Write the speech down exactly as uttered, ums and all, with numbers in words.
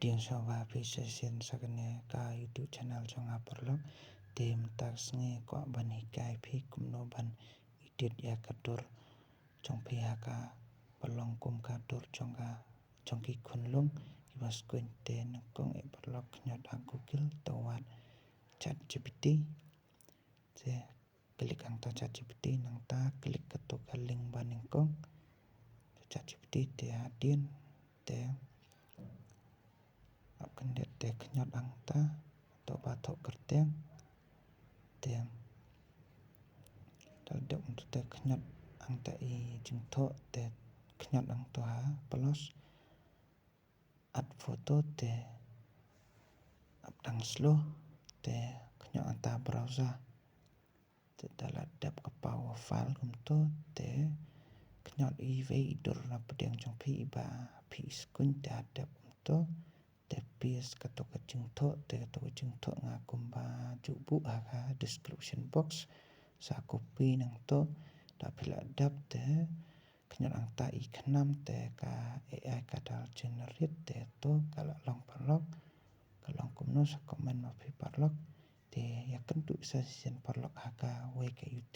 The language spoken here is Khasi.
Pdiang sngewbha phi sa shisien sha kane ka YouTube channel jong nga paralok. Te mynta ka sngi kwah ban hikai phi kumno ban edit ïa ka dur jong phi ha kaba long kum ka dur jong ka, jong ki khunlung kiba skuiñ. Te nyngkong eh paralok khñiot ha Google, te wad ChatGPT. Te click hangta ChatGPT, nangta click kato ka link ba nyngkong. Te ChatGPT te hadien, te ap khyndiat te khñiot hangta, to ba thoh kyrteng. Te dal dep to te khñiot hangta i jingthoh, te khñiot hangto ha plus. Add photo te ap dang slow, te khñiot hangta browser. Te da la dep ka power file kumto, te khñiot iwei i dur na pdeng jong phi iba phi skuiñ, te ha dep kumto. Te paste kato ka jingthoh, te kato ka jingthoh nga kumba ju buh ha ka description box. Sa copy nangto, da phi la dep te khñiot hangta i khnam, te ka A I ka dal generate, te to ka la long paralok. Ka long kumno sa comment ma phi paralok. Te ïa kynduh sa shisien paralok ha kawei ka YouTube.